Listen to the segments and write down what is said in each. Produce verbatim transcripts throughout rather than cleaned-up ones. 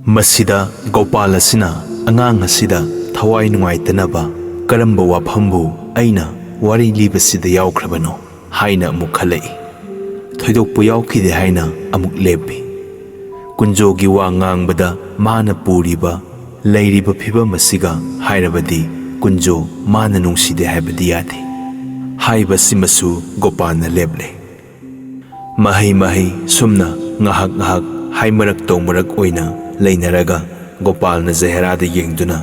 ꯃꯁꯤꯗ ꯒꯣꯄꯥꯜ ꯑꯁꯤꯅ ꯑꯉꯥꯡ ꯑꯁꯤꯗ ꯊꯋꯥꯏ ꯅꯨꯡꯉꯥꯏꯇꯅꯕ ꯀꯔꯝꯕ ꯋꯥꯐꯝꯕꯨ ꯑꯩꯅ ꯋꯥꯔꯤ ꯂꯤꯕꯁꯤꯗ ꯌꯥꯎꯈ꯭ꯔꯕꯅꯣ ꯍꯥꯏꯅ ꯑꯃꯨꯛ ꯈꯜꯂꯛꯏ꯫ ꯊꯣꯏꯗꯣꯛꯄ ꯌꯥꯎꯈꯤꯗꯦ ꯍꯥꯏꯅ ꯑꯃꯨꯛ ꯂꯦꯞꯄꯤ꯫ ꯀꯨꯟꯖꯣꯒꯤ ꯋꯥ ꯉꯥꯡꯕꯗ ꯃꯥꯅ ꯄꯨꯔꯤꯕ, ꯂꯩꯔꯤꯕ ꯐꯤꯕꯝ ꯑꯁꯤꯒ ꯍꯥꯏꯔꯕꯗꯤ ꯀꯨꯟꯖꯣ ꯃꯥꯅ ꯅꯨꯡꯁꯤꯗꯦ ꯍꯥꯏꯕꯗꯤ ꯌꯥꯗꯦ꯫ ꯍꯥꯏꯕꯁꯤꯃꯁꯨ ꯒꯣꯄꯥꯜꯅ ꯂꯦꯞꯂꯦ꯫ ꯃꯍꯩ ꯃꯍꯩ ꯁꯨꯝꯅ ꯉꯥꯏꯍꯥꯛ ꯉꯥꯏꯍꯥꯛ ꯍꯥꯏꯃꯔꯛ ꯇꯧꯃꯔꯛ ꯑꯣꯏꯅ ꯂꯩꯅꯔꯒ ꯒꯣꯄꯥꯜꯅ ꯖꯍꯦꯔꯥꯗ ꯌꯦꯡꯗꯨꯅ,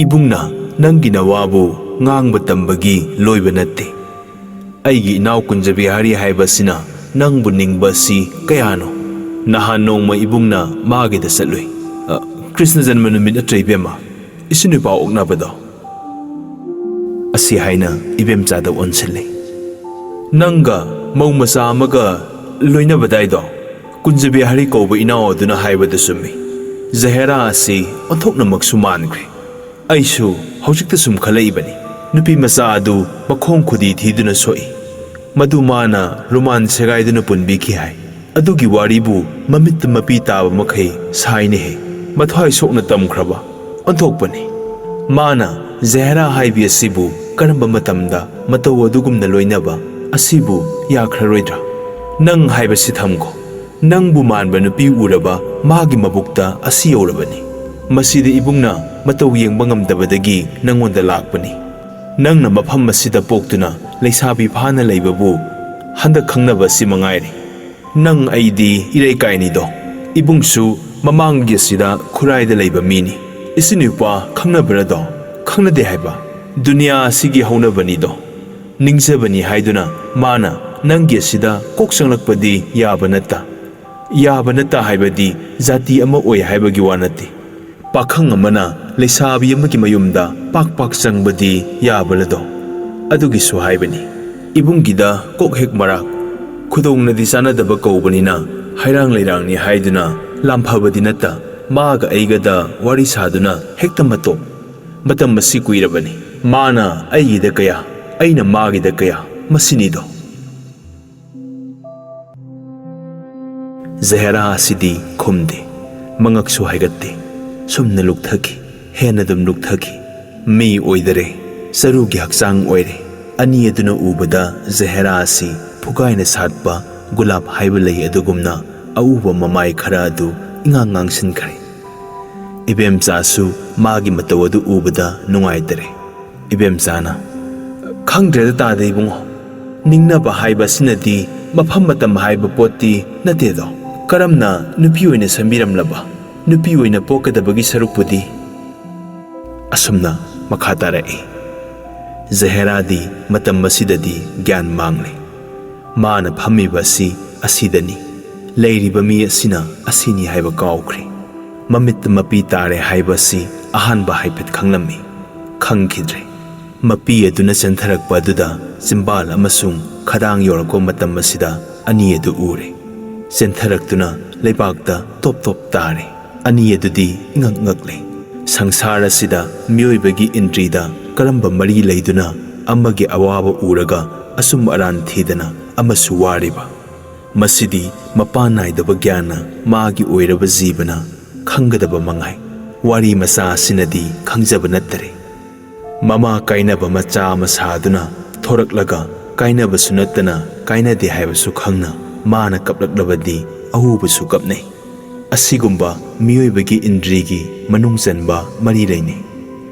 "ꯏꯕꯨꯡꯅ ꯅꯪꯒꯤ ꯅꯋꯥꯕꯨ ꯉꯥꯡꯕ ꯇꯝꯕꯒꯤ ꯂꯣꯏꯕ ꯅꯠꯇꯦ꯫ ꯑꯩꯒꯤ ꯏꯅꯥꯎ ꯀꯨꯟꯖꯕꯤꯍꯥꯔꯤ ꯍꯥꯏꯕꯁꯤꯅ ꯅꯪꯕꯨ ꯅꯤꯡꯕ ꯑꯁꯤ ꯀꯌꯥꯅꯣ? ꯅꯍꯥꯟ ꯅꯣꯡꯃ ꯏꯕꯨꯡꯅ ꯃꯥꯒꯤꯗ ꯆꯠꯂꯨꯏ꯫ ꯑ, ꯀ꯭ꯔꯤꯁꯅ ꯖꯟꯃ ꯅꯨꯃꯤꯠ ꯅꯠꯇ꯭ꯔ ꯏꯕꯦꯝꯃ? ꯏꯆꯤꯟ ꯏꯄꯥ ꯑꯣꯛꯅꯕꯗꯣ?" ꯑꯁꯤ ꯍꯥꯏꯅ ꯏꯕꯦꯝꯆꯥꯗ ꯑꯣꯟꯁꯤꯜꯂꯤ꯫ "ꯅꯪꯒ ꯃꯧ ꯃꯆꯥ ꯑꯃꯒ ꯂꯣꯏꯅꯕꯗꯥꯏꯗꯣ?" ꯀꯨꯟꯖꯕꯤꯍꯥꯔꯤ ꯀꯧꯕ ꯏꯅꯥꯎ ꯑꯗꯨꯅ ꯍꯥꯏꯕꯗꯨ ꯆꯨꯝꯃꯤ꯫ ꯖꯍꯦꯔꯥ ꯑꯁꯤ ꯑꯣꯟꯊꯣꯛꯅꯃꯛꯁꯨ ꯃꯥꯟꯈ꯭ꯔꯦ꯫ ꯑꯩꯁꯨ ꯍꯧꯖꯤꯛꯇ ꯁꯨꯝ ꯈꯜꯂꯛꯏꯕꯅꯤ꯫ ꯅꯨꯄꯤ ꯃꯆꯥ ꯑꯗꯨ ꯃꯈꯣꯡ ꯈꯨꯗꯤ ꯊꯤꯗꯨꯅ ꯁꯣꯛꯏ꯫ ꯃꯗꯨ ꯃꯥꯅ ꯔꯨꯃꯥꯟ ꯁꯦꯒꯥꯏꯗꯨꯅ ꯄꯨꯟꯕꯤꯈꯤ ꯍꯥꯏ꯫ ꯑꯗꯨꯒꯤ ꯋꯥꯔꯤꯕꯨ ꯃꯃꯤꯠꯇ ꯃꯄꯤ ꯇꯥꯕ ꯃꯈꯩ ꯁꯥꯏꯅꯦꯍꯦ꯫ ꯃꯊ꯭ꯋꯥꯏ ꯁꯣꯛꯅ ꯇꯝꯈ꯭ꯔꯕ ꯑꯣꯟꯊꯣꯛꯄꯅꯤ꯫ ꯃꯥꯅ ꯖꯍꯦꯔꯥ ꯍꯥꯏꯕꯤ ꯑꯁꯤꯕꯨ ꯀꯔꯝꯕ ꯃꯇꯝꯗ ꯃꯇꯧ ꯑꯗꯨꯒꯨꯝꯅ ꯂꯣꯏꯅꯕ ꯑꯁꯤꯕꯨ ꯌꯥꯈ꯭ꯔꯔꯣꯏꯗ꯭ꯔꯥ? ꯅꯪ ꯍꯥꯏꯕꯁꯤ ꯊꯝꯈꯣ꯫ ꯅꯪꯕꯨ ꯃꯥꯟꯕ ꯅꯨꯄꯤ ꯎꯔꯕ ꯃꯥꯒꯤ ꯃꯕꯨꯛꯇ ꯑꯁꯤ ꯌꯧꯔꯕꯅꯤ꯫ ꯃꯁꯤꯗꯤ ꯏꯕꯨꯡꯅ ꯃꯇꯧ ꯌꯦꯡꯕ ꯉꯝꯗꯕꯗꯒꯤ ꯅꯪꯉꯣꯟꯗ ꯂꯥꯛꯄꯅꯤ꯫ ꯅꯪꯅ ꯃꯐꯝ ꯑꯁꯤꯗ ꯄꯣꯛꯇꯨꯅ ꯂꯩꯁꯥꯕꯤ ꯐꯥꯅ ꯂꯩꯕꯕꯨ ꯍꯟꯗꯛ ꯈꯪꯅꯕ ꯑꯁꯤ ꯃꯉꯥꯏꯔꯦ꯫ ꯅꯪ ꯑꯩꯗꯤ ꯏꯔꯩꯀꯥꯏꯅꯤꯗꯣ꯫ ꯏꯕꯨꯡꯁꯨ ꯃꯃꯥꯡꯒꯤ ꯑꯁꯤꯗ ꯈꯨꯔꯥꯏꯗ ꯂꯩꯕ ꯃꯤꯅꯤ꯫ ꯏꯆꯤꯟ ꯏꯎꯄꯥ ꯈꯪꯅꯕ꯭ꯔꯗꯣ? ꯈꯪꯅꯗꯦ ꯍꯥꯏꯕ? ꯗꯨꯅꯤꯌꯥ ꯑꯁꯤꯒꯤ ꯍꯧꯅꯕꯅꯤꯗꯣ꯫ ꯅꯤꯡꯖꯕꯅꯤ ꯍꯥꯏꯗꯨꯅ ꯃꯥꯅ ꯅꯪꯒꯤ ꯑꯁꯤꯗ ꯀꯣꯛ ꯆꯪꯂꯛꯄꯗꯤ ꯌꯥꯕ ꯅꯠꯇ꯫ ꯌꯥꯕ ꯅꯠꯇ ꯍꯥꯏꯕꯗꯤ ꯖꯥꯇꯤ ꯑꯃ ꯑꯣꯏ ꯍꯥꯏꯕꯒꯤ ꯋꯥ ꯅꯠꯇꯦ꯫ ꯄꯥꯈꯪ ꯑꯃꯅ ꯂꯩꯁꯥꯕꯤ ꯑꯃꯒꯤ ꯃꯌꯨꯝꯗ ꯄꯥꯛ ꯄꯥꯛ ꯆꯪꯕꯗꯤ ꯌꯥꯕꯂꯗꯣ? ꯑꯗꯨꯒꯤꯁꯨ ꯍꯥꯏꯕꯅꯤ꯫ ꯏꯕꯨꯡꯒꯤꯗ ꯀꯣꯛ ꯍꯦꯛ ꯃꯔꯥꯛ, ꯈꯨꯗꯣꯡꯅꯗꯤ ꯆꯥꯟꯅꯗꯕ ꯀꯧꯕꯅꯤꯅ ꯍꯩꯔꯥꯡ ꯂꯩꯔꯥꯡꯅꯤ ꯍꯥꯏꯗꯨꯅ ꯂꯥꯝꯐꯕꯗꯤ ꯅꯠꯇ, ꯃꯥꯒ ꯑꯩꯒꯗ ꯋꯥꯔꯤ ꯁꯥꯗꯨꯅ ꯍꯦꯛꯇ ꯃꯇꯣꯛ꯫ ꯃꯇꯝ ꯑꯁꯤ ꯀꯨꯏꯔꯕꯅꯤ꯫ ꯃꯥꯅ ꯑꯩꯒꯤꯗ ꯀꯌꯥ, ꯑꯩꯅ ꯃꯥꯒꯤꯗ ꯀꯌꯥ, ꯃꯁꯤꯅꯤꯗꯣ꯫ ꯖꯍꯦꯔꯥ ꯑꯁꯤꯗꯤ ꯈꯨꯝꯗꯦ꯫ ꯃꯉꯛꯁꯨ ꯍꯥꯏꯒꯠꯇꯦ꯫ ꯁꯨꯝꯅ ꯂꯨꯛꯊꯈꯤ꯫ ꯍꯦꯟꯅ ꯑꯗꯨꯝ ꯂꯨꯛꯊꯈꯤ꯫ ꯃꯤ ꯑꯣꯏꯗꯔꯦ꯫ ꯆꯔꯨꯒꯤ ꯍꯛꯆꯥꯡ ꯑꯣꯏꯔꯦ꯫ ꯑꯅꯤ ꯑꯗꯨꯅ ꯎꯕꯗ ꯖꯍꯦꯔꯥ ꯑꯁꯤ ꯐꯨꯒꯥꯏꯅ ꯁꯥꯠꯄ ꯒꯨꯂꯥꯞ ꯍꯥꯏꯕ ꯂꯩ ꯑꯗꯨꯒꯨꯝꯅ ꯑꯎꯕ ꯃꯃꯥꯏ ꯈꯔ ꯑꯗꯨ ꯏꯉꯥꯡ ꯉꯥꯡꯁꯤꯟꯈ꯭ꯔꯦ꯫ ꯏꯕꯦꯝꯆꯥꯁꯨ ꯃꯥꯒꯤ ꯃꯇꯧ ꯑꯗꯨ ꯎꯕꯗ ꯅꯨꯡꯉꯥꯏꯇꯔꯦ꯫ ꯏꯕꯦꯝꯆꯥꯅ, "ꯈꯪꯗ꯭ꯔꯦꯗ ꯇꯥꯗ ꯏꯕꯨꯡꯉꯣ꯫ ꯅꯤꯡꯅꯕ ꯍꯥꯏꯕ ꯑꯁꯤꯅꯗꯤ ꯃꯐꯝ ꯃꯇꯝ ꯍꯥꯏꯕ ꯄꯣꯠꯇꯤ ꯅꯠꯇꯦꯗꯣ꯫ ꯀꯔꯝꯅ ꯅꯨꯄꯤ ꯑꯣꯏꯅ ꯁꯦꯝꯕꯤꯔꯝꯂꯕ? ꯅꯨꯄꯤ ꯑꯣꯏꯅ ꯄꯣꯛꯀꯗꯕꯒꯤ ꯁꯔꯨꯛꯄꯨꯗꯤ?" ꯑꯁꯨꯝꯅ ꯃꯈꯥ ꯇꯥꯔꯛꯏ꯫ ꯖꯍꯦꯔꯥꯗꯤ ꯃꯇꯝ ꯑꯁꯤꯗꯗꯤ ꯒ꯭ꯌꯥꯟ ꯃꯥꯡꯂꯦ꯫ ꯃꯥꯅ ꯐꯝꯃꯤꯕ ꯑꯁꯤ ꯑꯁꯤꯗꯅꯤ, ꯂꯩꯔꯤꯕ ꯃꯤ ꯑꯁꯤꯅ ꯑꯁꯤꯅꯤ ꯍꯥꯏꯕ ꯀꯥꯎꯈ꯭ꯔꯦ꯫ ꯃꯃꯤꯠꯇ ꯃꯄꯤ ꯇꯥꯔꯦ ꯍꯥꯏꯕ ꯑꯁꯤ ꯑꯍꯥꯟꯕ ꯍꯥꯏꯐꯦꯠ ꯈꯪꯂꯝꯃꯤ꯫ ꯈꯪꯈꯤꯗ꯭ꯔꯦ꯫ ꯃꯄꯤ ꯑꯗꯨꯅ ꯆꯦꯟꯊꯔꯛꯄ ꯑꯗꯨꯗ ꯆꯤꯝꯕꯥꯜ ꯑꯃꯁꯨꯡ ꯈꯗꯥꯡ ꯌꯧꯔꯛꯄ ꯃꯇꯝ ꯑꯁꯤꯗ ꯑꯅꯤ ꯑꯗꯨ ꯎꯔꯦ꯫ ꯆꯦꯟꯊꯔꯛꯇꯨꯅ ꯂꯩꯕꯥꯛꯇ ꯇꯣꯞ ꯇꯣꯞ ꯇꯥꯔꯦ꯫ ꯑꯅꯤ ꯑꯗꯨꯗꯤ ꯏꯉꯛ ꯉꯛꯂꯦ꯫ ꯁꯪꯁꯥꯔ ꯑꯁꯤꯗ ꯃꯤꯑꯣꯏꯕꯒꯤ ꯏꯟꯗ꯭ꯔꯤꯗ ꯀꯔꯝꯕ ꯃꯔꯤ ꯂꯩꯗꯨꯅ ꯑꯃꯒꯤ ꯑꯋꯥꯕ ꯎꯔꯒ ꯑꯆꯨꯝ ꯑꯔꯥꯟ ꯊꯤꯗꯅ ꯑꯃꯁꯨ ꯋꯥꯔꯤꯕ? ꯃꯁꯤꯗꯤ ꯃꯄꯥꯟ ꯅꯥꯏꯗꯕ ꯒ꯭ꯌꯥꯟꯅ ꯃꯥꯒꯤ ꯑꯣꯏꯔꯕ ꯖꯤꯕꯅ ꯈꯪꯒꯗꯕ ꯃꯉꯥꯏ꯫ ꯋꯥꯔꯤ ꯃꯆꯥ ꯑꯁꯤꯅꯗꯤ ꯈꯪꯖꯕ ꯅꯠꯇꯔꯦ꯫ ꯃꯃꯥ ꯀꯥꯏꯅꯕ ꯃꯆꯥ ꯑꯃ ꯁꯥꯗꯨꯅ ꯊꯣꯔꯛꯂꯒ ꯀꯥꯏꯅꯕꯁꯨ ꯅꯠꯇꯅ ꯀꯥꯏꯅꯗꯦ ꯍꯥꯏꯕꯁꯨ ꯈꯪꯅ ꯃꯥꯅ ꯀꯞꯂꯛꯂꯕꯗꯤ ꯑꯎꯕꯁꯨ ꯀꯞꯅꯩ꯫ ꯑꯁꯤꯒꯨꯝꯕ ꯃꯤꯑꯣꯏꯕꯒꯤ ꯏꯟꯗ꯭ꯔꯤꯒꯤ ꯃꯅꯨꯡ ꯆꯟꯕ ꯃꯔꯤ ꯂꯩꯅꯩ꯫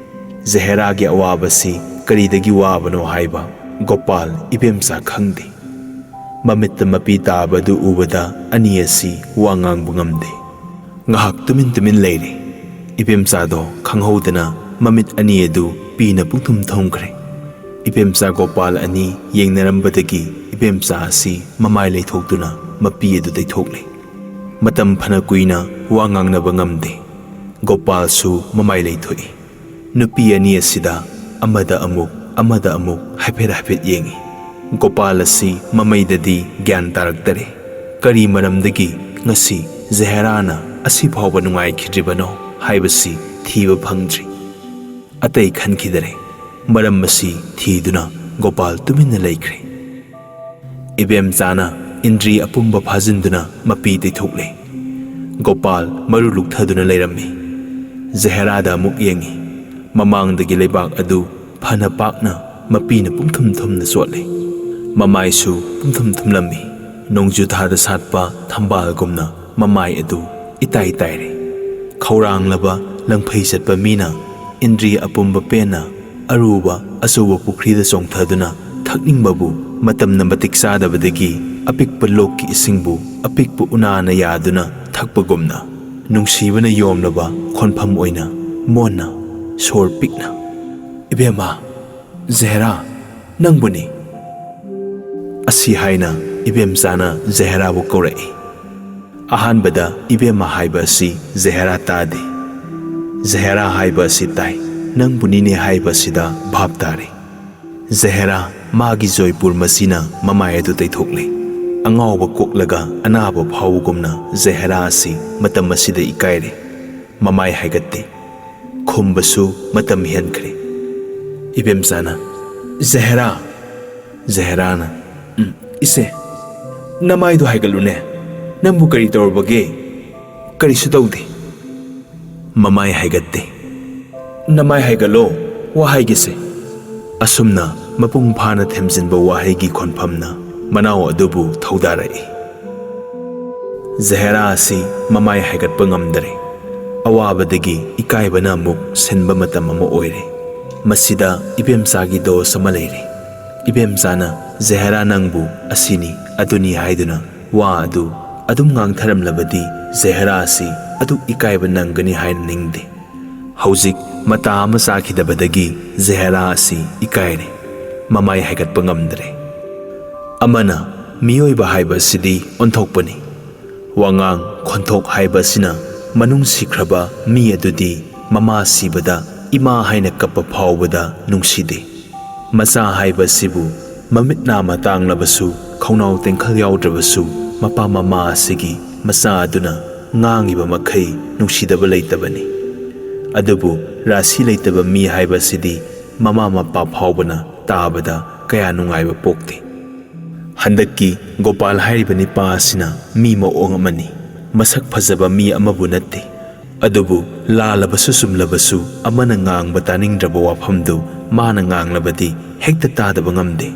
ꯖꯍꯦꯔꯥꯒꯤ ꯑꯋꯥꯕꯁꯤ ꯀꯔꯤꯗꯒꯤ ꯋꯥꯕꯅꯣ ꯍꯥꯏꯕ ꯒꯣꯄꯥꯜ ꯏꯕꯦꯝꯆꯥ ꯈꯪꯗꯦ꯫ ꯃꯃꯤꯠꯇ ꯃꯄꯤ ꯇꯥꯕꯗꯨ ꯎꯕꯗ ꯑꯅꯤ ꯑꯁꯤ ꯋꯥ ꯉꯥꯡꯕ ꯉꯝꯗꯦ꯫ ꯉꯥꯏꯍꯥꯛ ꯇꯨꯃꯤꯟ ꯇꯨꯃꯤꯟ ꯂꯩꯔꯦ꯫ ꯏꯕꯦꯝꯆꯥꯗꯣ ꯈꯪꯍꯧꯗꯅ ꯃꯃꯤꯠ ꯑꯅꯤ ꯑꯗꯨ ꯄꯤꯅ ꯄꯨꯡꯊꯨꯝ ꯊꯨꯝꯈ꯭ꯔꯦ꯫ ꯏꯕꯦꯝꯆꯥ ꯒꯣꯄꯥꯜ ꯑꯅꯤ ꯌꯦꯡꯅꯔꯝꯕꯗꯒꯤ ꯏꯕꯦꯝꯆꯥ ꯑꯁꯤ ꯃꯃꯥꯏ ꯂꯩꯊꯣꯛꯇꯨꯅ ꯃꯄꯤ ꯑꯗꯨ ꯇꯩꯊꯣꯛꯂꯦ꯫ ꯃꯇꯝ ꯐꯅ ꯀꯨꯏꯅ ꯋꯥ ꯉꯥꯡꯅꯕ ꯉꯝꯗꯦ꯫ ꯒꯣꯄꯥꯜꯁꯨ ꯃꯃꯥꯏ ꯂꯩꯊꯣꯛꯏ꯫ ꯅꯨꯄꯤ ꯑꯅꯤ ꯑꯁꯤꯗ ꯑꯃꯗ ꯑꯃꯨꯛ, ꯑꯃꯗ ꯑꯃꯨꯛ ꯍꯥꯏꯐꯦꯠ ꯍꯥꯏꯐꯦꯠ ꯌꯦꯡꯏ꯫ ꯒꯣꯄꯥꯜ ꯑꯁꯤ ꯃꯃꯩꯗꯗꯤ ꯒ꯭ꯌꯥꯟ ꯇꯥꯔꯛꯇꯔꯦ꯫ ꯀꯔꯤ ꯃꯔꯝꯗꯒꯤ ꯉꯁꯤ ꯖꯍꯦꯔꯥꯅ ꯑꯁꯤ ꯐꯥꯎꯕ ꯅꯨꯡꯉꯥꯏꯈꯤꯗ꯭ꯔꯤꯕꯅꯣ ꯍꯥꯏꯕꯁꯤ ꯊꯤꯕ ꯐꯪꯗ꯭ꯔꯤ꯫ ꯑꯇꯩ ꯈꯟꯈꯤꯗꯔꯦ꯫ ꯃꯔꯝ ꯑꯁꯤ ꯊꯤꯗꯨꯅ ꯒꯣꯄꯥꯜ ꯇꯨꯃꯤꯟꯅ ꯂꯩꯈ꯭ꯔꯦ꯫ ꯏꯕꯦꯝꯆꯥꯅ ꯏꯟꯗ꯭ꯔꯤ ꯑꯄꯨꯝꯕ ꯐꯥꯖꯤꯟꯗꯨꯅ ꯃꯄꯤ ꯇꯩꯊꯣꯛꯂꯦ꯫ ꯒꯣꯄꯥꯜ ꯃꯔꯨ ꯂꯨꯛꯊꯗꯨꯅ ꯂꯩꯔꯝꯃꯤ꯫ ꯖꯍꯦꯔꯥꯗ ꯑꯃꯨꯛ ꯌꯦꯡꯉꯤ꯫ ꯃꯃꯥꯡꯗꯒꯤ ꯂꯩꯕꯥꯛ ꯑꯗꯨ ꯐꯅ ꯄꯥꯛꯅ ꯃꯄꯤꯅ ꯄꯨꯝꯊꯨꯝ ꯊꯨꯝꯅ ꯆꯣꯠꯂꯤ꯫ ꯃꯃꯥꯏꯁꯨ ꯄꯨꯝꯊꯨꯝ ꯊꯨꯝꯂꯝꯃꯤ꯫ ꯅꯣꯡꯖꯨ ꯊꯥꯗ ꯁꯥꯠꯄ ꯊꯝꯕꯥꯜꯒꯨꯝꯅ ꯃꯃꯥꯏ ꯑꯗꯨ ꯏꯇꯥꯏ ꯇꯥꯏꯔꯤ꯫ ꯈꯧꯔꯥꯡꯂꯕ ꯂꯪꯐꯩ ꯆꯠꯄ ꯃꯤꯅ ꯏꯟꯗ꯭ꯔꯤ ꯑꯄꯨꯝꯕ ꯄꯦꯟꯅ ꯑꯔꯨꯕ ꯑꯆꯧꯕ ꯄꯨꯈ꯭ꯔꯤꯗ ꯆꯣꯡꯊꯗꯨꯅ ꯊꯛꯅꯤꯡꯕꯕꯨ ꯃꯇꯝꯅ ꯃꯇꯤꯛ ꯆꯥꯗꯕꯗꯒꯤ ꯑꯄꯤꯛꯄ ꯂꯣꯛꯀꯤ ꯏꯁꯤꯡꯕꯨ ꯑꯄꯤꯛꯄ ꯎꯅꯥꯅ ꯌꯥꯗꯨꯅ ꯊꯛꯄꯒꯨꯝꯅ, ꯅꯨꯡꯁꯤꯕꯅ ꯌꯣꯝꯂꯕ ꯈꯣꯟꯐꯝ ꯑꯣꯏꯅ ꯃꯣꯟꯅ ꯁꯣꯔ ꯄꯤꯛꯅ, "ꯏꯕꯦꯝꯃ, ꯖꯍꯦꯔꯥ, ꯅꯪꯕꯨꯅꯤ!" ꯑꯁꯤ ꯍꯥꯏꯅ ꯏꯕꯦꯝꯆꯥꯅ ꯖꯍꯦꯔꯥꯕꯨ ꯀꯧꯔꯛꯏ꯫ ꯑꯍꯥꯟꯕꯗ ꯏꯕꯦꯝꯃ ꯍꯥꯏꯕ ꯑꯁꯤ ꯖꯍꯦꯔꯥ ꯇꯥꯗꯦ꯫ ꯖꯍꯦꯔꯥ ꯍꯥꯏꯕ ꯑꯁꯤ ꯇꯥꯏ꯫ "ꯅꯪꯕꯨꯅꯤꯅꯦ" ꯍꯥꯏꯕ ꯑꯁꯤꯗ ꯚꯥꯞ ꯇꯥꯔꯦ꯫ ꯖꯍꯦꯔꯥ ꯃꯥꯒꯤ ꯖꯣꯏꯄꯨꯔ ꯃꯆꯤꯅ ꯃꯃꯥꯏ ꯑꯗꯨ ꯇꯩꯊꯣꯛꯂꯦ꯫ ꯑꯉꯥꯎꯕ ꯀꯣꯛꯂꯒ ꯑꯅꯥꯕ ꯐꯥꯎꯕꯒꯨꯝꯅ ꯖꯍꯦꯔꯥ ꯑꯁꯤ ꯃꯇꯝ ꯑꯁꯤꯗ ꯏꯀꯥꯏꯔꯦ꯫ ꯃꯃꯥꯏ ꯍꯥꯏꯒꯠꯇꯦ꯫ ꯈꯨꯝꯕꯁꯨ ꯃꯇꯝ ꯍꯦꯟꯈ꯭ꯔꯦ꯫ ꯏꯕꯦꯝꯆꯥꯅ, "ꯖꯍꯦꯔꯥ!" ꯖꯍꯦꯔꯥꯅ, "ꯎꯝ, ꯏꯆꯦ, ꯅꯃꯥꯏꯗꯨ ꯍꯥꯏꯒꯠꯂꯨꯅꯦ꯫ ꯅꯪꯕꯨ ꯀꯔꯤ ꯇꯧꯔꯕꯒꯦ?" "ꯀꯔꯤꯁꯨ ꯇꯧꯗꯦ꯫" ꯃꯃꯥꯏ ꯍꯥꯏꯒꯠꯇꯦ꯫ "ꯅꯃꯥꯏ ꯍꯥꯏꯒꯠꯂꯣ, ꯋꯥ ꯍꯥꯏꯒꯦꯁꯦ꯫" ꯑꯁꯨꯝꯅ ꯃꯄꯨꯡ ꯐꯥꯅ ꯊꯦꯝꯖꯤꯟꯕ ꯋꯥꯍꯩꯒꯤ ꯈꯣꯟꯐꯝꯅ ꯃꯅꯥꯎ ꯑꯗꯨꯕꯨ ꯊꯧꯗꯥꯔꯛꯏ꯫ ꯖꯍꯦꯔꯥ ꯑꯁꯤ ꯃꯃꯥꯏ ꯍꯥꯏꯒꯠꯄ ꯉꯝꯗꯔꯦ꯫ ꯑꯋꯥꯕꯗꯒꯤ ꯏꯀꯥꯏꯕꯅ ꯑꯃꯨꯛ ꯁꯤꯟꯕ ꯃꯇꯝ ꯑꯃ ꯑꯣꯏꯔꯦ꯫ ꯃꯁꯤꯗ ꯏꯕꯦꯝꯆꯥꯒꯤ ꯗꯣꯁ ꯑꯃ ꯂꯩꯔꯦ꯫ ꯏꯕꯦꯝꯆꯥꯅ ꯖꯍꯦꯔꯥ ꯅꯪꯕꯨ ꯑꯁꯤꯅꯤ ꯑꯗꯨꯅꯤ ꯍꯥꯏꯗꯨꯅ ꯋꯥ ꯑꯗꯨ ꯑꯗꯨꯝ ꯉꯥꯡꯊꯔꯝꯂꯕꯗꯤ ꯖꯍꯦꯔꯥ ꯑꯁꯤ ꯑꯗꯨꯛ ꯏꯀꯥꯏꯕ ꯅꯪꯒꯅꯤ ꯍꯥꯏꯅ ꯅꯤꯡꯗꯦ꯫ ꯍꯧꯖꯤꯛ ꯃꯇꯥ ꯑꯃ ꯆꯥꯈꯤꯗꯕꯗꯒꯤ ꯖꯍꯦꯔꯥ ꯑꯁꯤ ꯏꯀꯥꯏꯔꯦ꯫ ꯃꯃꯥꯏ ꯍꯥꯏꯒꯠꯄ ꯉꯝꯗ꯭ꯔꯦ꯫ ꯑꯃꯅ, ꯃꯤꯑꯣꯏꯕ ꯍꯥꯏꯕ ꯑꯁꯤꯗꯤ ꯑꯣꯟꯊꯣꯛꯄꯅꯤ꯫ ꯋꯥꯉꯥꯡ ꯈꯣꯟꯊꯣꯛ ꯍꯥꯏꯕ ꯑꯁꯤꯅ ꯃꯅꯨꯡ ꯁꯤꯈ꯭ꯔꯕ ꯃꯤ ꯑꯗꯨꯗꯤ ꯃꯃꯥ ꯁꯤꯕꯗ ꯏꯃꯥ ꯍꯥꯏꯅ ꯀꯞꯄ ꯐꯥꯎꯕꯗ ꯅꯨꯡꯁꯤꯗꯦ꯫ ꯃꯆꯥ ꯍꯥꯏꯕꯁꯤꯕꯨ ꯃꯃꯤꯠ ꯅꯥꯃ ꯇꯥꯡꯂꯕꯁꯨ, ꯈꯧꯅꯥꯎ ꯇꯦꯡꯈꯜ ꯌꯥꯎꯗ꯭ꯔꯕꯁꯨ, ꯃꯄꯥ ꯃꯃꯥ ꯑꯁꯤꯒꯤ ꯃꯆꯥ ꯑꯗꯨꯅ ꯉꯥꯡꯉꯤꯕ ꯃꯈꯩ ꯅꯨꯡꯁꯤꯗꯕ ꯂꯩꯇꯕꯅꯤ꯫ ꯑꯗꯨꯕꯨ ꯔꯥꯁꯤ ꯂꯩꯇꯕ ꯃꯤ ꯍꯥꯏꯕꯁꯤꯗꯤ ꯃꯃꯥ ꯃꯄꯥ ꯐꯥꯎꯕꯅ ꯇꯥꯕꯗ ꯀꯌꯥ ꯅꯨꯡꯉꯥꯏꯕ ꯄꯣꯛꯇꯦ꯫ ꯍꯟꯗꯛꯀꯤ ꯒꯣꯄꯥꯜ ꯍꯥꯏꯔꯤꯕ ꯅꯤꯄꯥ ꯑꯁꯤꯅ ꯃꯤ ꯃꯑꯣꯡ ꯑꯃꯅꯤ꯫ ꯃꯁꯛ ꯐꯖꯕ ꯃꯤ ꯑꯃꯕꯨ ꯅꯠꯇꯦ, ꯑꯗꯨꯕꯨ ꯂꯥꯜꯂꯕꯁꯨ ꯆꯨꯝꯂꯕꯁꯨ ꯑꯃꯅ ꯉꯥꯡꯕ ꯇꯥꯅꯤꯡꯗ꯭ꯔꯕ ꯋꯥꯐꯝꯗꯨ ꯃꯥꯅ ꯉꯥꯡꯂꯕꯗꯤ ꯍꯦꯛꯇ ꯇꯥꯗꯕ ꯉꯝꯗꯦ꯫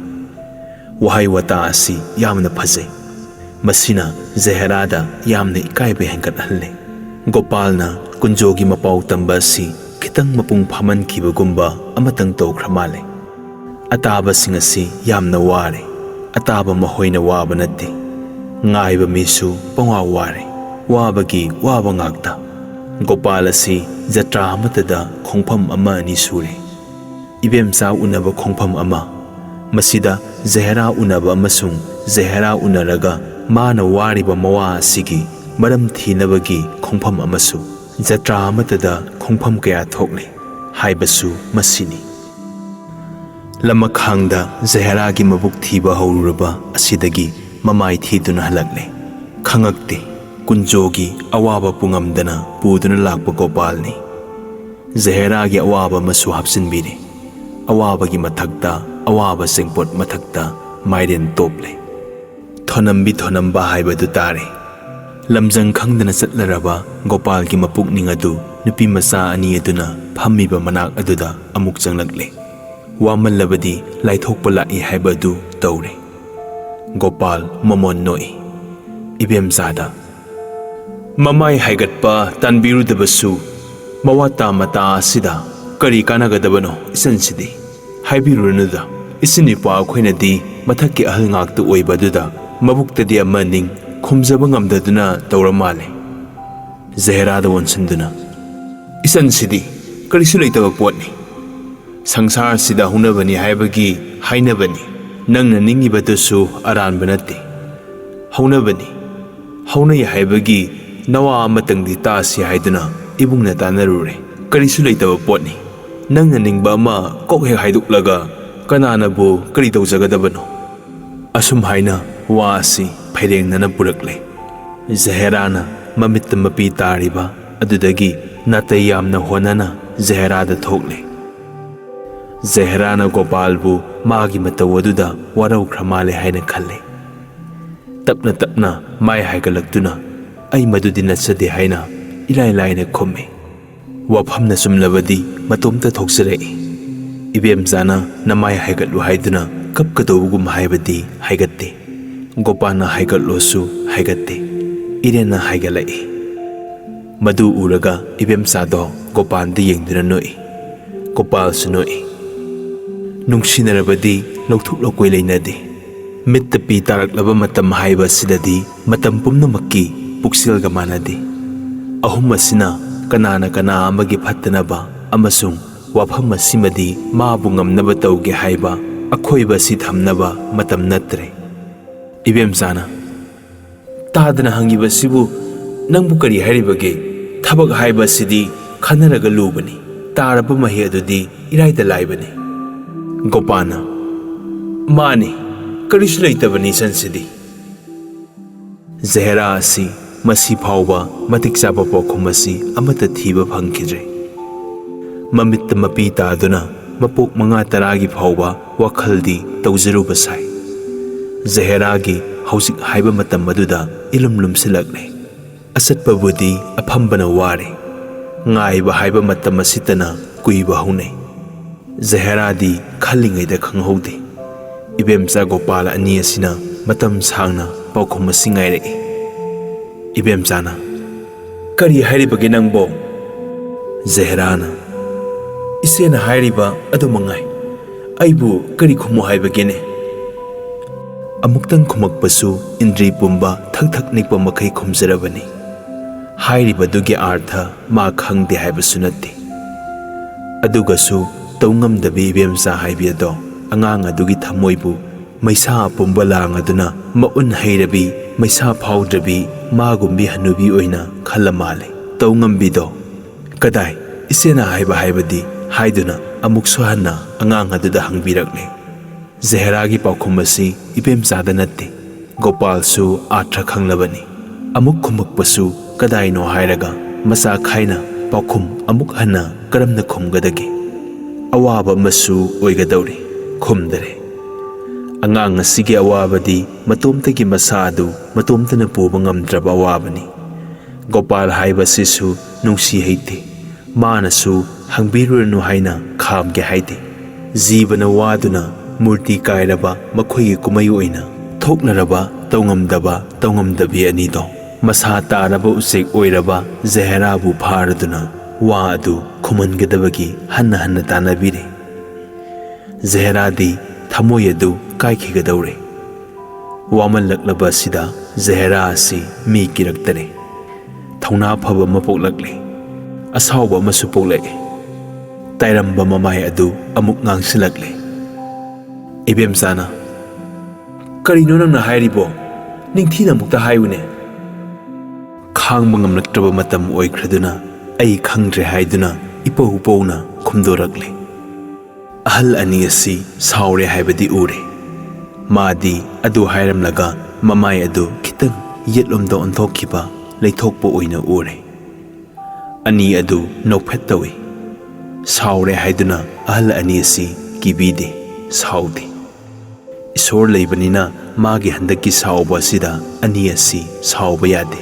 ꯋꯥꯍꯩ ꯋꯥꯇꯥ ꯑꯁꯤ ꯌꯥꯝꯅ ꯐꯖꯩ꯫ ꯃꯁꯤꯅ ꯖꯍꯦꯔꯥꯗ ꯌꯥꯝꯅ ꯏꯀꯥꯏꯕ ꯍꯦꯟꯒꯠꯍꯜꯂꯦ꯫ ꯒꯣꯄꯥꯜꯅ ꯀꯨꯟꯖꯣꯒꯤ ꯃꯄꯥꯎ ꯇꯝꯕ ꯑꯁꯤ ꯈꯤꯇꯪ ꯃꯄꯨꯡ ꯐꯥꯃꯟꯈꯤꯕꯒꯨꯝꯕ ꯑꯃꯇꯪ ꯇꯧꯈ꯭ꯔ ꯃꯥꯜꯂꯦ꯫ ꯑꯇꯥꯕꯁꯤꯡ ꯑꯁꯤ ꯌꯥꯝꯅ ꯋꯥꯔꯦ꯫ ꯑꯇꯥꯕ ꯃꯈꯣꯏꯅ ꯋꯥꯕ ꯅꯠꯇꯦ꯫ ꯉꯥꯏꯕ ꯃꯤꯁꯨ ꯄꯪꯋꯥ ꯋꯥꯔꯦ꯫ ꯋꯥꯕꯒꯤ ꯋꯥꯕ ꯉꯥꯛꯇ꯫ ꯒꯣꯄꯥꯜ ꯑꯁꯤ ꯖꯇ꯭ꯔꯥ ꯑꯃꯠꯇꯗ ꯈꯣꯡꯐꯝ ꯑꯃ ꯑꯅꯤ ꯁꯨꯔꯦ꯫ ꯏꯕꯦꯝꯆꯥ ꯎꯅꯕ ꯈꯣꯡꯐꯝ ꯑꯃ꯫ ꯃꯁꯤꯗ ꯖꯍꯦꯔꯥ ꯎꯅꯕ ꯑꯃꯁꯨꯡ ꯖꯍꯦꯔꯥ ꯎꯅꯔꯒ ꯃꯥꯅ ꯋꯥꯔꯤꯕ ꯃꯋꯥ ꯑꯁꯤꯒꯤ ꯃꯔꯝ ꯊꯤꯅꯕꯒꯤ ꯈꯣꯡꯐꯝ ꯑꯃꯁꯨ꯫ ꯖꯇ꯭ꯔꯥ ꯑꯃꯠꯇꯗ ꯈꯣꯡꯐꯝ ꯀꯌꯥ ꯊꯣꯛꯂꯤ ꯍꯥꯏꯕꯁꯨ ꯃꯁꯤꯅꯤ꯫ ꯂꯃꯈꯥꯡꯗ ꯖꯍꯦꯔꯥꯒꯤ ꯃꯕꯨꯛ ꯊꯤꯕ ꯍꯧꯔꯨꯔꯕ ꯑꯁꯤꯗꯒꯤ ꯃꯃꯥꯏ ꯊꯤꯗꯨꯅ ꯍꯜꯂꯛꯂꯦ꯫ ꯈꯪꯉꯛꯇꯦ, ꯀꯨꯟꯖꯣꯒꯤ ꯑꯋꯥꯕ ꯄꯨꯉꯝꯗꯅ ꯄꯨꯗꯨꯅ ꯂꯥꯛꯄ ꯒꯣꯄꯥꯜꯅꯤ꯫ ꯖꯍꯦꯔꯥꯒꯤ ꯑꯋꯥꯕ ꯑꯃꯁꯨ ꯍꯥꯞꯆꯤꯟꯕꯤꯔꯦ꯫ ꯑꯋꯥꯕꯒꯤ ꯃꯊꯛꯇ ꯑꯋꯥꯕ ꯆꯦꯡꯄꯣꯠ ꯃꯊꯛꯇ ꯃꯥꯏꯔꯦꯟ ꯇꯣꯞꯂꯦ꯫ ꯊꯣꯅꯝꯕꯤ ꯊꯣꯅꯝꯕ ꯍꯥꯏꯕꯗꯨ ꯇꯥꯔꯦ꯫ ꯂꯝꯖꯪ ꯈꯪꯗꯅ ꯆꯠꯂꯔꯕ ꯒꯣꯄꯥꯜꯒꯤ ꯃꯄꯨꯛꯅꯤꯡ ꯑꯗꯨ ꯅꯨꯄꯤ ꯃꯆꯥ ꯑꯅꯤ ꯑꯗꯨꯅ ꯐꯝꯃꯤꯕ ꯃꯅꯥꯛ ꯑꯗꯨꯗ ꯑꯃꯨꯛ ꯆꯪꯂꯛꯂꯦ꯫ ꯋꯥꯃꯜꯂꯕꯗꯤ ꯂꯥꯏꯊꯣꯛꯄ ꯂꯥꯛꯏ ꯍꯥꯏꯕ ꯑꯗꯨ ꯇꯧꯔꯦ꯫ ꯒꯣꯄꯥꯜ ꯃꯃꯣꯟ ꯅꯣꯛꯏ꯫ ꯏꯕꯦꯝꯆꯥꯗ, "ꯃꯃꯥꯏ ꯍꯥꯏꯒꯠꯄ ꯇꯥꯟꯕꯤꯔꯨꯗꯕꯁꯨ ꯃꯋꯥ ꯇꯥ ꯃꯇꯥ ꯑꯁꯤꯗ ꯀꯔꯤ ꯀꯥꯟꯅꯒꯗꯕꯅꯣ ꯏꯆꯟꯁꯤꯗꯤ? ꯍꯥꯏꯕꯤꯔꯨꯔꯅꯨꯗ, ꯏꯆꯤꯟ ꯏꯄ꯭ꯋꯥ ꯑꯩꯈꯣꯏꯅꯗꯤ ꯃꯊꯛꯀꯤ ꯑꯍꯜ ꯉꯥꯛꯇ ꯑꯣꯏꯕ ꯑꯗꯨꯗ ꯃꯕꯨꯛꯇꯗꯤ ꯑꯃ ꯅꯤꯡ ꯈꯨꯝꯖꯕ ꯉꯝꯗꯗꯨꯅ ꯇꯧꯔ ꯃꯥꯜꯂꯦ꯫" ꯖꯍꯦꯔꯥꯗ ꯑꯣꯟꯁꯤꯟꯗꯨꯅ, "ꯏꯆꯟꯁꯤꯗꯤ ꯀꯔꯤꯁꯨ ꯂꯩꯇꯕ ꯄꯣꯠꯅꯤ꯫ ꯁꯪꯁꯥꯔꯁꯤꯗ ꯍꯧꯅꯕꯅꯤ ꯍꯥꯏꯕꯒꯤ ꯍꯥꯏꯅꯕꯅꯤ꯫ ꯅꯪꯅ ꯅꯤꯡꯉꯤꯕꯗꯨꯁꯨ ꯑꯔꯥꯟꯕ ꯅꯠꯇꯦ꯫ ꯍꯧꯅꯕꯅꯤ꯫ ꯍꯧꯅꯩ ꯍꯥꯏꯕꯒꯤ ꯅꯋꯥ ꯑꯃꯇꯪꯗꯤ ꯇꯥꯁꯤ ꯍꯥꯏꯗꯨꯅ ꯏꯕꯨꯡꯅ ꯇꯥꯟꯅꯔꯨꯔꯦ꯫ ꯀꯔꯤꯁꯨ ꯂꯩꯇꯕ ꯄꯣꯠꯅꯤ꯫ ꯅꯪꯅ ꯅꯤꯡꯕ ꯑꯃ ꯀꯣꯛ ꯍꯦꯛ ꯍꯥꯏꯗꯣꯛꯂꯒ ꯀꯅꯥꯅꯕꯨ ꯀꯔꯤ ꯇꯧꯖꯒꯗꯕꯅꯣ?" ꯑꯁꯨꯝ ꯍꯥꯏꯅ ꯋꯥ ꯑꯁꯤ ꯐꯩꯔꯦꯡꯅꯅ ꯄꯨꯔꯛꯂꯦ꯫ ꯖꯍꯦꯔꯥꯅ ꯃꯃꯤꯠꯇ ꯃꯄꯤ ꯇꯥꯔꯤꯕ ꯑꯗꯨꯗꯒꯤ ꯅꯥꯇꯩ ꯌꯥꯝꯅ ꯍꯣꯠꯅꯅ ꯖꯍꯦꯔꯥꯗ ꯊꯣꯛꯂꯦ꯫ ꯖꯍꯦꯔꯥꯅ ꯒꯣꯄꯥꯜꯕꯨ ꯃꯥꯒꯤ ꯃꯇꯧ ꯑꯗꯨꯗ ꯋꯥꯔꯧꯈ꯭ꯔ ꯃꯥꯜꯂꯦ ꯍꯥꯏꯅ ꯈꯜꯂꯦ꯫ ꯇꯞꯅ ꯇꯞꯅ ꯃꯥꯏ ꯍꯥꯏꯒꯠꯂꯛꯇꯨꯅ, ꯑꯩ ꯃꯗꯨꯗꯤ ꯅꯠꯆꯗꯦ ꯍꯥꯏꯅ ꯏꯔꯥꯏ ꯂꯥꯏꯅ ꯈꯨꯝꯃꯤ꯫ ꯋꯥꯐꯝꯅ ꯆꯨꯝꯂꯕꯗꯤ ꯃꯇꯣꯝꯇ ꯊꯣꯛꯆꯔꯛꯏ꯫ ꯏꯕꯦꯝꯆꯥꯅ ꯅꯃꯥꯏ ꯍꯥꯏꯒꯠꯂꯨ ꯍꯥꯏꯗꯨꯅ ꯀꯞꯀꯗꯧꯕꯒꯨꯝ ꯍꯥꯏꯕꯗꯤ ꯍꯥꯏꯒꯠꯇꯦ꯫ ꯒꯣꯄꯥꯜꯅ ꯍꯥꯏꯒꯠꯂꯣꯁꯨ ꯍꯥꯏꯒꯠꯇꯦ꯫ ꯏꯔꯦꯟꯅ ꯍꯥꯏꯒꯠꯂꯛꯏ꯫ ꯃꯗꯨ ꯎꯔꯒ ꯏꯕꯦꯝꯆꯥꯗꯣ ꯒꯣꯄꯥꯜꯗ ꯌꯦꯡꯗꯨꯅ ꯅꯣꯛꯏ꯫ ꯒꯣꯄꯥꯜꯁꯨ ꯅꯣꯛꯏ꯫ ꯅꯨꯡꯁꯤꯅꯔꯕꯗꯤ ꯂꯧꯊꯣꯛ ꯂꯧꯀꯣꯏ ꯂꯩꯅꯗꯦ꯫ ꯃꯤꯠꯇ ꯄꯤ ꯇꯥꯔꯛꯂꯕ ꯃꯇꯝ ꯍꯥꯏꯕ ꯑꯁꯤꯗꯗꯤ ꯃꯇꯝ ꯄꯨꯝꯅꯃꯛꯀꯤ ꯄꯨꯛꯆꯦꯜꯒ ꯃꯥꯟꯅꯗꯦ꯫ ꯑꯍꯨꯝ ꯑꯁꯤꯅ ꯀꯅꯥꯅ ꯀꯅꯥ ꯑꯃꯒꯤ ꯐꯠꯇꯅꯕ ꯑꯃꯁꯨꯡ ꯋꯥꯐꯝ ꯑꯁꯤꯃꯗꯤ ꯃꯥꯕꯨ ꯉꯝꯅꯕ ꯇꯧꯒꯦ ꯍꯥꯏꯕ ꯑꯈꯣꯏꯕ ꯑꯁꯤ ꯊꯝꯅꯕ ꯃꯇꯝ ꯅꯠꯇ꯭ꯔꯦ꯫ ꯏꯕꯦꯝꯆꯥꯅ, "ꯇꯥꯗꯅ ꯍꯪꯉꯤꯕꯁꯤꯕꯨ ꯅꯪꯕꯨ ꯀꯔꯤ ꯍꯥꯏꯔꯤꯕꯒꯦ? ꯊꯕꯛ ꯍꯥꯏꯕ ꯑꯁꯤꯗꯤ ꯈꯟꯅꯔꯒ ꯂꯨꯕꯅꯤ꯫ ꯇꯥꯔꯕ ꯃꯍꯩ ꯑꯗꯨꯗꯤ ꯏꯔꯥꯏꯗ ꯂꯥꯏꯕꯅꯤ꯫" ꯒꯣꯄꯥꯜꯅ, "ꯃꯥꯅꯤ, ꯀꯔꯤꯁꯨ ꯂꯩꯇꯕꯅꯤ ꯁꯟꯁꯤꯗꯤ꯫" ꯖꯍꯦꯔꯥ ꯑꯁꯤ ꯃꯁꯤ ꯐꯥꯎꯕ ꯃꯇꯤꯛ ꯆꯥꯕ ꯄꯥꯎꯈꯨꯝ ꯑꯁꯤ ꯑꯃꯠꯇ ꯊꯤꯕ ꯐꯪꯈꯤꯗ꯭ꯔꯦ꯫ ꯃꯃꯤꯠꯇ ꯃꯄꯤ ꯇꯥꯗꯨꯅ ꯃꯄꯣꯛ ꯃꯉꯥ ꯇꯔꯥꯒꯤ ꯐꯥꯎꯕ ꯋꯥꯈꯜꯗꯤ ꯇꯧꯖꯔꯨꯕ ꯁꯥꯏ꯫ ꯖꯍꯦꯔꯥꯒꯤ ꯍꯧꯖꯤꯛ ꯍꯥꯏꯕ ꯃꯇꯝ ꯑꯗꯨꯗ ꯏꯂꯨꯝ ꯂꯨꯝꯁꯤꯜꯂꯛꯂꯦ꯫ ꯑꯆꯠꯄꯕꯨꯗꯤ ꯑꯐꯝꯕꯅ ꯋꯥꯔꯦ꯫ ꯉꯥꯏꯕ ꯍꯥꯏꯕ ꯃꯇꯝ ꯑꯁꯤꯇꯅ ꯀꯨꯏꯕ ꯍꯧꯅꯩ꯫ ꯖꯍꯦꯔꯥꯗꯤ ꯈꯜꯂꯤꯉꯩꯗ ꯈꯪꯍꯧꯗꯦ꯫ ꯏꯕꯦꯝꯆꯥ ꯒꯣꯄꯥꯜ ꯑꯅꯤ ꯑꯁꯤꯅ ꯃꯇꯝ ꯁꯥꯡꯅ ꯄꯥꯎꯈꯨꯝ ꯑꯁꯤ ꯉꯥꯏꯔꯛꯏ꯫ ꯏꯕꯦꯝꯆꯥꯅ, "ꯀꯔꯤ ꯍꯥꯏꯔꯤꯕꯒꯦ ꯅꯪꯕꯣ?" ꯖꯍꯦꯔꯥꯅ, "ꯏꯆꯦꯅ ꯍꯥꯏꯔꯤꯕ ꯑꯗꯨ ꯃꯉꯥꯏ꯫ ꯑꯩꯕꯨ ꯀꯔꯤ ꯈꯨꯝꯃꯨ ꯍꯥꯏꯕꯒꯦꯅꯦ?" ꯑꯃꯨꯛꯇꯪ ꯈꯨꯝꯃꯛꯄꯁꯨ ꯏꯟꯗ꯭ꯔꯤ ꯄꯨꯝꯕ ꯊꯛ ꯊꯛ ꯅꯤꯛꯄ ꯃꯈꯩ ꯈꯨꯝꯖꯔꯕꯅꯤ꯫ ꯍꯥꯏꯔꯤꯕꯗꯨꯒꯤ ꯑꯥꯔꯊ ꯃꯥ ꯈꯪꯗꯦ ꯍꯥꯏꯕꯁꯨ ꯅꯠꯇꯦ꯫ ꯑꯗꯨꯒꯁꯨ ꯇꯧ ꯉꯝꯗꯕꯤ ꯏꯕꯦꯝꯆꯥ ꯍꯥꯏꯕꯤ ꯑꯗꯣ ꯑꯉꯥꯡ ꯑꯗꯨꯒꯤ ꯊꯃꯣꯏꯕꯨ ꯃꯩꯁꯥ ꯑꯄꯨꯝꯕ ꯂꯥꯡ ꯑꯗꯨꯅ ꯃꯎꯟ ꯍꯩꯔꯕꯤ, ꯃꯩꯁꯥ ꯐꯥꯎꯗ꯭ꯔꯕꯤ ꯃꯥꯒꯨꯝꯕꯤ ꯍꯅꯨꯕꯤ ꯑꯣꯏꯅ ꯈꯜꯂ ꯃꯥꯜꯂꯦ꯫ ꯇꯧ ꯉꯝꯕꯤꯗꯣ꯫ "ꯀꯗꯥꯏ? ꯏꯆꯦꯅ ꯍꯥꯏꯕ ꯍꯥꯏꯕꯗꯤ?" ꯍꯥꯏꯗꯨꯅ ꯑꯃꯨꯛꯁꯨ ꯍꯟꯅ ꯑꯉꯥꯡ ꯑꯗꯨꯗ ꯍꯪꯕꯤꯔꯛꯂꯦ꯫ ꯖꯍꯦꯔꯥꯒꯤ ꯄꯥꯎꯈꯨꯝ ꯑꯁꯤ ꯏꯕꯦꯝꯆꯥꯗ ꯅꯠꯇꯦ, ꯒꯣꯄꯥꯜꯁꯨ ꯑꯥꯔꯊ ꯈꯪꯂꯕꯅꯤ꯫ ꯑꯃꯨꯛ ꯈꯨꯝꯃꯛꯄꯁꯨ ꯀꯗꯥꯏꯅꯣ ꯍꯥꯏꯔꯒ ꯃꯆꯥ ꯈꯥꯏꯅ ꯄꯥꯎꯈꯨꯝ ꯑꯃꯨꯛ ꯍꯟꯅ ꯀꯔꯝꯅ ꯈꯨꯝꯒꯗꯒꯦ? ꯑꯋꯥꯕ ꯑꯃꯁꯨ ꯑꯣꯏꯒꯗꯧꯔꯤ꯫ ꯈꯨꯝꯗꯔꯦ꯫ ꯑꯉꯥꯡ ꯑꯁꯤꯒꯤ ꯑꯋꯥꯕꯗꯤ ꯃꯇꯣꯝꯇꯒꯤ ꯃꯁꯥ ꯑꯗꯨ ꯃꯇꯣꯝꯇꯅ ꯄꯨꯕ ꯉꯝꯗ꯭ꯔꯕ ꯑꯋꯥꯕꯅꯤ꯫ ꯒꯣꯄꯥꯜ ꯍꯥꯏꯕꯁꯤꯁꯨ ꯅꯨꯡꯁꯤ ꯍꯩꯇꯦ꯫ ꯃꯥꯅꯁꯨ ꯍꯪꯕꯤꯔꯨꯔꯅꯨ ꯍꯥꯏꯅ ꯈꯥꯝꯒꯦ ꯍꯥꯏꯗꯦ꯫ ꯖꯤꯕꯅ ꯋꯥꯗꯨꯅ ꯃꯨꯔꯇꯤ ꯀꯥꯏꯔꯕ ꯃꯈꯣꯏꯒꯤ ꯀꯨꯝꯍꯩ ꯑꯣꯏꯅ ꯊꯣꯛꯅꯔꯕ ꯇꯧꯉꯝꯗꯕ ꯇꯧꯉꯝꯗꯕꯤ ꯑꯅꯤꯗꯣ, ꯃꯁꯥ ꯇꯥꯔꯕ ꯎꯆꯦꯛ ꯑꯣꯏꯔꯕ ꯖꯍꯦꯔꯥꯕꯨ ꯐꯥꯔꯗꯨꯅ ꯋꯥ ꯑꯗꯨ ꯈꯨꯝꯍꯟꯒꯗꯕꯒꯤ ꯍꯟꯅ ꯍꯟꯅ ꯇꯥꯟꯅꯕꯤꯔꯦ꯫ ꯖꯍꯦꯔꯥꯗꯤ ꯊꯃꯣꯏ ꯑꯗꯨ ꯀꯥꯏꯈꯤꯒꯗꯧꯔꯦ꯫ ꯋꯥꯃꯜꯂꯛꯂꯕ ꯑꯁꯤꯗ ꯖꯍꯦꯔꯥ ꯑꯁꯤ ꯃꯤ ꯀꯤꯔꯛꯇꯔꯦ꯫ ꯊꯧꯅꯥ ꯐꯕ ꯑꯃ ꯄꯣꯛꯂꯛꯂꯦ꯫ ꯑꯁꯥꯎꯕ ꯑꯃꯁꯨ ꯄꯣꯛꯂꯛꯑꯦ꯫ ꯇꯥꯏꯔꯝꯕ ꯃꯃꯥꯏ ꯑꯗꯨ ꯑꯃꯨꯛ ꯉꯥꯡꯁꯤꯜꯂꯛꯂꯦ꯫ ꯏꯕꯦꯝꯆꯥꯅ, "ꯀꯔꯤꯅꯣ ꯅꯪꯅ ꯍꯥꯏꯔꯤꯕꯣ? ꯅꯤꯡꯊꯤꯅ ꯑꯃꯨꯛꯇ ꯍꯥꯏꯌꯨꯅꯦ!" ꯈꯥꯡꯕ ꯉꯝꯂꯛꯇ꯭ꯔꯕ ꯃꯇꯝ ꯑꯣꯏꯈ꯭ꯔꯗꯨꯅ ꯑꯩ ꯈꯪꯗ꯭ꯔꯦ ꯍꯥꯏꯗꯨꯅ ꯏꯄꯧ ꯄꯧꯅ ꯈꯨꯝꯗꯣꯔꯛꯂꯦ꯫ ꯑꯍꯜ ꯑꯅꯤ ꯑꯁꯤ ꯁꯥꯎꯔꯦ ꯍꯥꯏꯕꯗꯤ ꯎꯔꯦ꯫ ꯃꯥꯗꯤ ꯑꯗꯨ ꯍꯥꯏꯔꯝꯂꯒ ꯃꯃꯥꯏ ꯑꯗꯨ ꯈꯤꯇꯪ ꯌꯦꯠꯂꯣꯝꯗ ꯑꯣꯟꯊꯣꯛꯈꯤꯕ ꯂꯩꯊꯣꯛꯄ ꯑꯣꯏꯅ ꯎꯔꯦ꯫ ꯑꯅꯤ ꯑꯗꯨ ꯅꯣꯛꯐꯦꯠ ꯇꯧꯏ꯫ ꯁꯥꯎꯔꯦ ꯍꯥꯏꯗꯨꯅ ꯑꯍꯜ ꯑꯅꯤ ꯑꯁꯤ ꯀꯤꯕꯤꯗꯦ, ꯁꯥꯎꯗꯦ꯫ ꯏꯁꯣꯔ ꯂꯩꯕꯅꯤꯅ ꯃꯥꯒꯤ ꯍꯟꯗꯛꯀꯤ ꯁꯥꯎꯕ ꯑꯁꯤꯗ ꯑꯅꯤ ꯑꯁꯤ ꯁꯥꯎꯕ ꯌꯥꯗꯦ꯫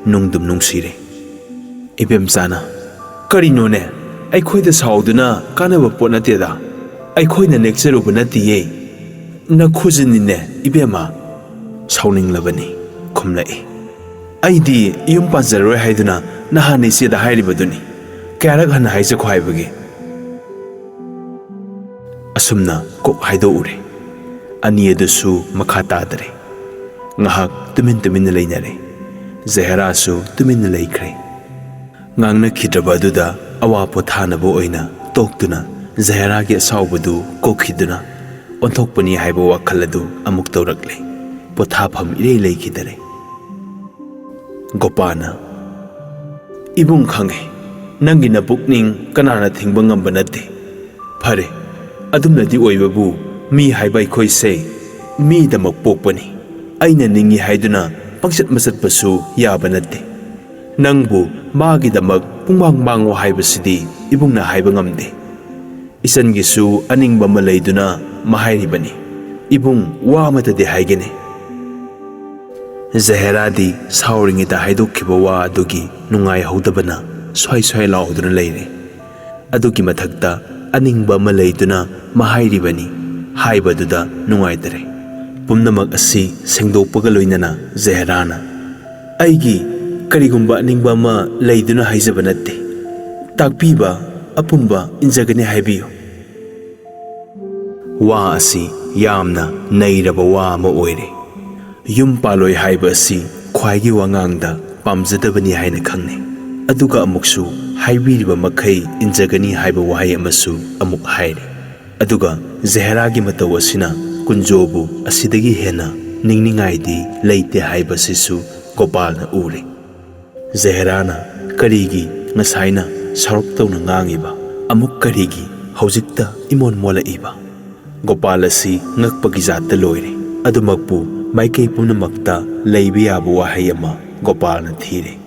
ꯅꯨꯡꯗꯨꯝ ꯅꯨꯡꯁꯤꯔꯦ꯫ ꯏꯕꯦꯝꯆꯥꯅ, "ꯀꯔꯤꯅꯣꯅꯦ? ꯑꯩꯈꯣꯏꯗ ꯁꯥꯎꯗꯨꯅ ꯀꯥꯟꯅꯕ ꯄꯣꯠ ꯅꯠꯇꯦꯗ꯫ ꯑꯩꯈꯣꯏꯅ ꯅꯦꯛꯆꯔꯨꯕ ꯅꯠꯇꯤꯌꯦ꯫ ꯅꯈꯨꯖꯤꯟꯅꯤꯅꯦ, ꯏꯕꯦꯝꯃ꯫" ꯁꯥꯎꯅꯤꯡꯂꯕꯅꯤ꯫ ꯈꯨꯝꯂꯛꯏ, "ꯑꯩꯗꯤ ꯌꯨꯝ ꯄꯥꯟꯖꯔꯔꯣꯏ ꯍꯥꯏꯗꯨꯅ ꯅꯍꯥꯟ ꯏꯆꯦꯗ ꯍꯥꯏꯔꯤꯕꯗꯨꯅꯤ꯫ ꯀꯌꯥꯔꯛ ꯍꯟꯅ ꯍꯥꯏꯖꯈꯣ ꯍꯥꯏꯕꯒꯦ?" ꯑꯁꯨꯝꯅ ꯀꯣꯛ ꯍꯥꯏꯗꯣꯛꯎꯔꯦ꯫ ꯑꯅꯤ ꯑꯗꯨꯁꯨ ꯃꯈꯥ ꯇꯥꯗꯔꯦ꯫ ꯉꯥꯏꯍꯥꯛ ꯇꯨꯃꯤꯟ ꯇꯨꯃꯤꯟꯅ ꯂꯩꯅꯔꯦ꯫ ꯖꯍꯦꯔꯥꯁꯨ ꯇꯨꯃꯤꯟꯅ ꯂꯩꯈ꯭ꯔꯦ꯫ ꯉꯥꯡꯅꯈꯤꯗ꯭ꯔꯕ ꯑꯗꯨꯗ ꯑꯋꯥ ꯄꯣꯊꯥꯅꯕ ꯑꯣꯏꯅ ꯇꯣꯛꯇꯨꯅ ꯖꯍꯦꯔꯥꯒꯤ ꯑꯁꯥꯎꯕꯗꯨ ꯀꯣꯛꯈꯤꯗꯨꯅ ꯑꯣꯟꯊꯣꯛꯄꯅꯤ ꯍꯥꯏꯕ ꯋꯥꯈꯜ ꯑꯗꯨ ꯑꯃꯨꯛ ꯇꯧꯔꯛꯂꯦ꯫ ꯄꯣꯊꯥꯐꯝ ꯏꯔꯩ ꯂꯩꯈꯤꯗꯔꯦ꯫ ꯒꯣꯄꯥꯅ, "ꯏꯕꯨꯡ, ꯈꯪꯉꯦ, ꯅꯪꯒꯤ ꯅꯄꯨꯛꯅꯤꯡ ꯀꯅꯥꯅ ꯊꯤꯡꯕ ꯉꯝꯕ ꯅꯠꯇꯦ꯫ ꯐꯔꯦ, ꯑꯗꯨꯝꯅꯗꯤ ꯑꯣꯏꯕꯕꯨ, ꯃꯤ ꯍꯥꯏꯕ ꯑꯩꯈꯣꯏꯁꯦ ꯃꯤꯗꯃꯛ ꯄꯣꯛꯄꯅꯤ꯫ ꯑꯩꯅ ꯅꯤꯡꯉꯤ ꯍꯥꯏꯗꯨꯅ ꯄꯪꯆꯠ ꯃꯆꯠꯄꯁꯨ ꯌꯥꯕ ꯅꯠꯇꯦ꯫ ꯅꯪꯕꯨ ꯃꯥꯒꯤꯗꯃꯛ ꯄꯨꯡꯃꯥꯡ ꯃꯥꯡꯉꯣ ꯍꯥꯏꯕꯁꯤꯗꯤ ꯏꯕꯨꯡꯅ ꯍꯥꯏꯕ ꯉꯝꯗꯦ꯫ ꯏꯆꯟꯒꯤꯁꯨ ꯑꯅꯤꯡꯕ ꯑꯃ ꯂꯩꯗꯨꯅ ꯃꯍꯥꯏꯔꯤꯕꯅꯤ꯫ ꯏꯕꯨꯡ, ꯋꯥ ꯑꯃꯇꯗꯤ ꯍꯥꯏꯒꯦꯅꯦ꯫" ꯖꯍꯦꯔꯥꯗꯤ ꯁꯥꯎꯔꯤꯉꯩꯗ ꯍꯥꯏꯗꯣꯛꯈꯤꯕ ꯋꯥ ꯑꯗꯨꯒꯤ ꯅꯨꯡꯉꯥꯏꯍꯧꯗꯕꯅ ꯁ꯭ꯋꯥꯏ ꯁ꯭ꯋꯥꯏ ꯂꯥꯎꯗꯨꯅ ꯂꯩꯔꯦ꯫ ꯑꯗꯨꯒꯤ ꯃꯊꯛꯇ ꯑꯅꯤꯡꯕ ꯑꯃ ꯂꯩꯗꯨꯅ ꯃꯍꯥꯏꯔꯤꯕꯅꯤ ꯍꯥꯏꯕꯗꯨꯗ ꯅꯨꯡꯉꯥꯏꯇꯔꯦ꯫ ꯄꯨꯝꯅꯃꯛ ꯑꯁꯤ ꯁꯦꯡꯗꯣꯛꯄꯒ ꯂꯣꯏꯅꯅ ꯖꯍꯦꯔꯥꯅ, "ꯑꯩꯒꯤ ꯀꯔꯤꯒꯨꯝꯕ ꯑꯅꯤꯡꯕ ꯑꯃ ꯂꯩꯗꯨꯅ ꯍꯥꯏꯖꯕ ꯅꯠꯇꯦ꯫ ꯇꯥꯛꯄꯤꯕ ꯑꯄꯨꯝꯕ ꯏꯟꯖꯒꯅꯤ ꯍꯥꯏꯕꯤꯌꯨ"꯫ ꯋꯥ ꯑꯁꯤ ꯌꯥꯝꯅ ꯅꯩꯔꯕ ꯋꯥ ꯑꯃ ꯑꯣꯏꯔꯦ꯫ ꯌꯨꯝ ꯄꯥꯜꯂꯣꯏ ꯍꯥꯏꯕ ꯑꯁꯤ ꯈ꯭ꯋꯥꯏꯒꯤ ꯋꯥꯉꯥꯡꯗ ꯄꯥꯝꯖꯗꯕꯅꯤ ꯍꯥꯏꯅ ꯈꯪꯅꯩ꯫ ꯑꯗꯨꯒ ꯑꯃꯨꯛꯁꯨ ꯍꯥꯏꯕꯤꯔꯤꯕ ꯃꯈꯩ ꯏꯟꯖꯒꯅꯤ ꯍꯥꯏꯕ ꯋꯥꯍꯩ ꯑꯃꯁꯨ ꯑꯃꯨꯛ ꯍꯥꯏꯔꯦ꯫ ꯑꯗꯨꯒ ꯖꯍꯦꯔꯥꯒꯤ ꯃꯇꯧ ꯑꯁꯤꯅ ꯀꯨꯟꯖꯣꯕꯨ ꯑꯁꯤꯗꯒꯤ ꯍꯦꯟꯅ ꯅꯤꯡꯅꯤꯡꯉꯥꯏꯗꯤ ꯂꯩꯇꯦ ꯍꯥꯏꯕꯁꯤꯁꯨ ꯒꯣꯄꯥꯜꯅ ꯎꯔꯦ꯫ ꯖꯍꯦꯔꯥꯅ ꯀꯔꯤꯒꯤ ꯉꯁꯥꯏꯅ ꯁꯥꯎꯔꯛꯇꯧꯅ ꯉꯥꯡꯉꯤꯕ, ꯑꯃꯨꯛ ꯀꯔꯤꯒꯤ ꯍꯧꯖꯤꯛꯇ ꯏꯃꯣꯟ ꯃꯣꯜꯂꯛꯏꯕ? ꯒꯣꯄꯥꯜ ꯑꯁꯤ ꯉꯛꯄꯒꯤ ꯖꯥꯠꯇ ꯂꯣꯏꯔꯦ꯫ ꯑꯗꯨꯃꯛꯄꯨ ꯃꯥꯏꯀꯩ ꯄꯨꯝꯅꯃꯛꯇ ꯂꯩꯕ ꯌꯥꯕ ꯋꯥꯍꯩ ꯑꯃ ꯒꯣꯄꯥꯜꯅ ꯊꯤꯔꯦ꯫